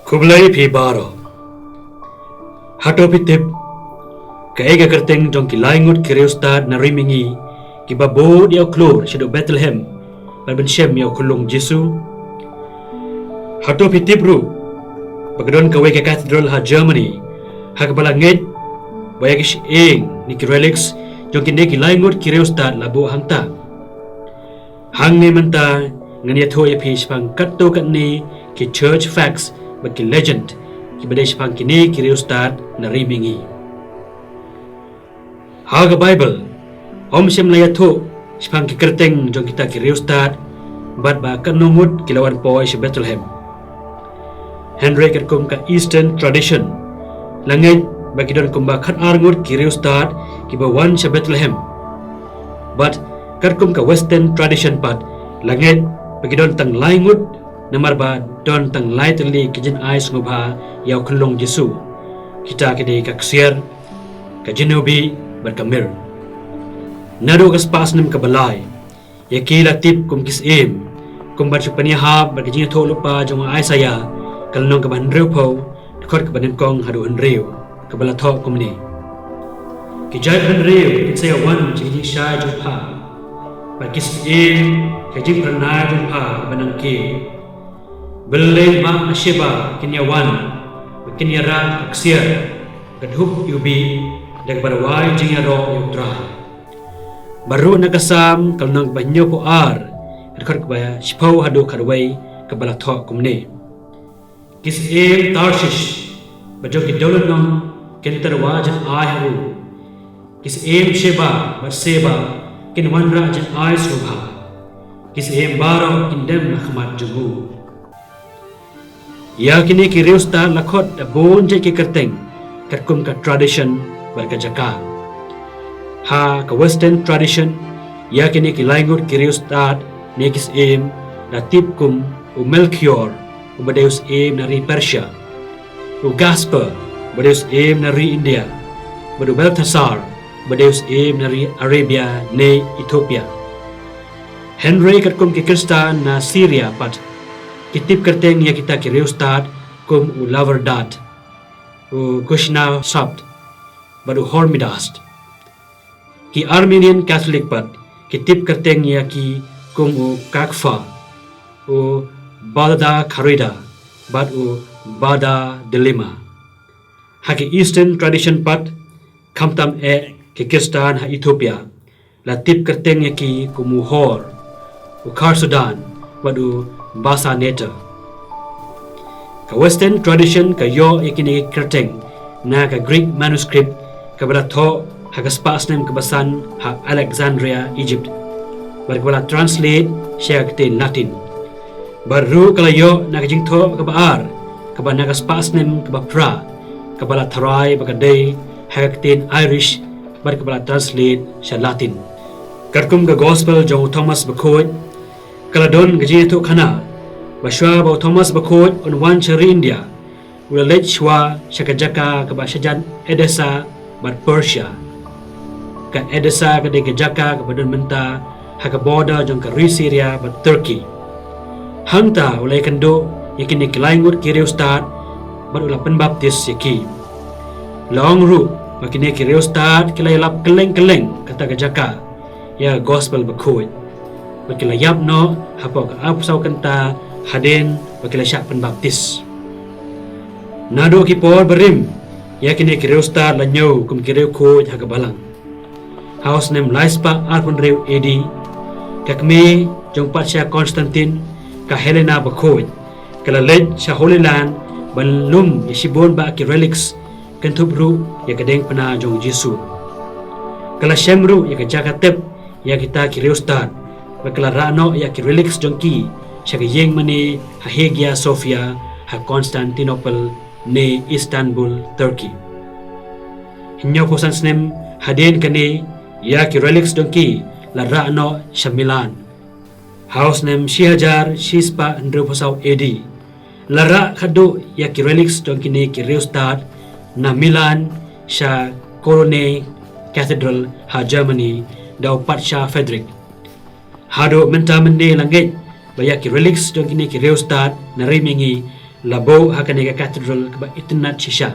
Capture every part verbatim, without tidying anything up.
Khublei phi baroh. Hato phi tip kaei ka kyrteng jong ki lai ngut ki riewstad na ri mihngi kiba bud ïa u khlur shaduh Bethlehem bad ban shem ïa u khyllung Jisu? Hato phi tip ruh ba ka don kawei ka cathedral ha Germany ha kaba la ngeit ba ïa ki shyieng ne ki relics jong kine ki lai ngut ki riewstad la buh hangta? Hangne mynta ngan ïathuh ïa phi shaphang katto katne ki church facts bad ki legend kiba dei shaphang kine ki riewstad na ri mihngi. Ha ka Bible ym shym la ïathuh shaphang ki kyrteng jong kita ki riewstad bad ba katno ngut ki la wan poi sha Bethlehem. Hynrei katkum ka Eastern tradition la ngeit ba ki don kumba khatar ngut ki riewstad kiba wan sha Bethlehem. Bad katkum ka Western tradition pat la ngeit ba ki don tang lai ngut, namar ba don tang lai tylli ki jingai sngewbha ïa u khyllung Jisu. Kita ki dei ka ksiar, ka jynnohbih bad ka mir. Naduh ka spah snem kaba lai ïa ki la tip kum ki syiem, kumba shu pynïahap bad ka jingïathuhlypa jong u Isaiah ka lynnong kaba hynriewphew, dkhot kaba nyngkong haduh hynriew, kaba la thoh kumne: Ki jaitbynriew kin sa ïawan sha ka jingshai jong pha, bad ki syiem sha ka jingphyrnai jong pha kaba nangkiew. Byllien mah na Sheba kin ïawan, bad kin ïarah ha ksiar, ka dhup ïa u bih, da kaba rwai jingïaroh ïa U Trai. Bad ruh na ka Salm ka lynnong kaba hynñiewphew ar, ka dkhot kaba shiphew haduh khatwei, kaba la thoh kumne: Ki syiem Tarshish bad jong ki dewlynnong kin tyrwa jynai ha u. Ki syiem Sheba bad Seba kin wanrah jynai sngewbha. Ki syiem baroh kin dem ha khmat jong u. Ïa kine ki riewstad la khot da bun jait ki kyrteng katkum ka tradition bad ka jaka. Ha ka Western tradition, ïa kine ki lai ngut ki riewstad ne ki syiem la tip kum u Melchior, uba dei u syiem na ri Persia, u Gaspar, uba dei u syiem na ri India, bad u Balthasar, uba dei u syiem na ri Arabia ne Ethiopia. Hynrei katkum ki Khristan na Syria pat, ki tip kyrteng ïa kita ki riewstad kum u Lavardad, u Kushnasabt, bad u Hormidast. Ki Armenian Catholic pat ki tip kyrteng ïa ki kum u Kakfa, u Bada Kharida, bad u Bada Delima. Ha ki Eastern tradition pat, khamtam eh ki Khristan ha Ethiopia, la tip kyrteng ïa ki kum u Hor, u Kharsudan, bad u Basaneta. Ka Western tradition ka ïoh ïa kine ki kyrteng na ka Greek manuscript kaba la thoh ha ka spah snem kaba san ha Alexandria, Egypt, bad kaba la translate sha ka ktien Latin. Bad ruh ka la ïoh na ka jingthoh kaba ar, kaba na ka spah snem kaba phra, kaba la tharai ba ka dei ha ka ktien Irish, bad kaba la translate sha Latin. Katkum ka Gospel jong u Thomas Bakhuid, ka la don ka jingïathuhkhana ba shuwa ba u Thomas Bakhuid un wan sha ri India, u la leit shuwa sha ka jaka kaba shajan Edessa bad Persia. Ka Edessa ka dei ka jaka kaba don mynta ha ka border jong ka ri Syria bad Turkey. Hangta u la ïakynduh ïa kine ki lai ngut ki riewstad bad u la pynbaptis ïa ki. La ong ruh ba kine ki riewstad ki la ïalap kylleng kylleng kata ka jaka ïa ka Gospel Bakhuid, bad ki la ïap noh hapoh ka arphew saw kynta hadien ba ki la shah pynbaptis. Naduh ki por barim, ïa kine ki riewstad la ñiew kum ki riewkhuid ha ka balang. Ha u snem lai spah arphew hynriew A D, ka kmie jong u Patsha Constantine, ka Helena Bakhuid, ka la leit sha Holy Land ban lum ïa shibun bah ki relics, kynthup ruh ïa ka diengphna jong u Jisu. Ka la shem ruh ïa ka jaka tep ïa kita ki riewstad, bad ka la rah noh ïa ki relics jong ki sha ka ïing mane ha Hagia Sophia ha Constantinople ne Istanbul, Turkey. Hynñiewphew san snem hadien kane, ïa ki relics jong ki la rah noh sha Milan. Ha u snem shi hajar shi spah hynriewphew saw A D, la rah khadduh ïa ki relics jong kine ki riewstad na Milan sha Cologne Cathedral ha Germany da u Patsha Frederick. Haduh mynta mynne la ngeit ba ïa ki relics jong kine ki riewstad na ri mihngi la buh ha kane ka cathedral kaba itynnad shisha.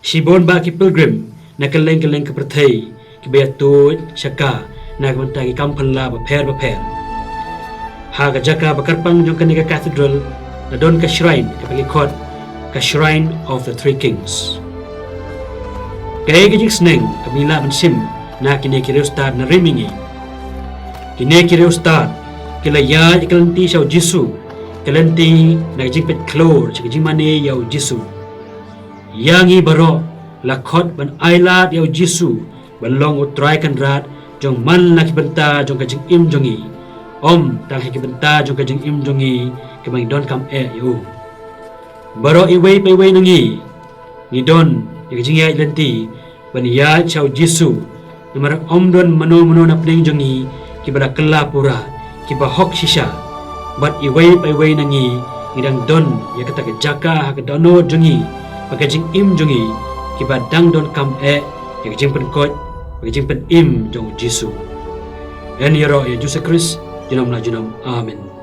Shibun bah ki pilgrim na kylleng kylleng ka pyrthei kiba ïatuid sha ka na ka bynta ki kam phylla bapher bapher. Ha ka jaka ba kyrpang jong kane ka cathedral la don ka shrine kaba ki khot ka Shrine of the Three Kings. Kaei ka jingsneng kaba ngi lah ban shim na kine ki riewstad na ri mihngi? Kine ki riewstad ki la ïaid ïa ka lynti sha u Jisu, ka lynti na ka jingpeit khlur sha ka jingmane ïa u Jisu. Ïa ngi baroh la khot ban ailad ïa u Jisu ban long u Trai Kynrad jong man la ki bynta jong ka jingim jong ngi, ym tang ha ki bynta jong ka jingim jong ngi kaba ngi donkam eh ïa u. Baroh iwei pa iwei na ngi ngi don ïa ka jingïaid lynti ban ïaid sha u Jisu. Namar ym don mano mano na pdeng jong ngi kiba la kylla pura, kiba hok shisha. Bad iwei pa iwei na ngi ngi dang don ïa kata ka jaka ha ka dohnud jong ngi bad ka jingim jong ngi kiba dang donkam eh ïa ka jingpynkoit bad ka jingpynim jong u Jisu. Yn ïaroh ïa u Jisu Khrist junom la junom. Amen.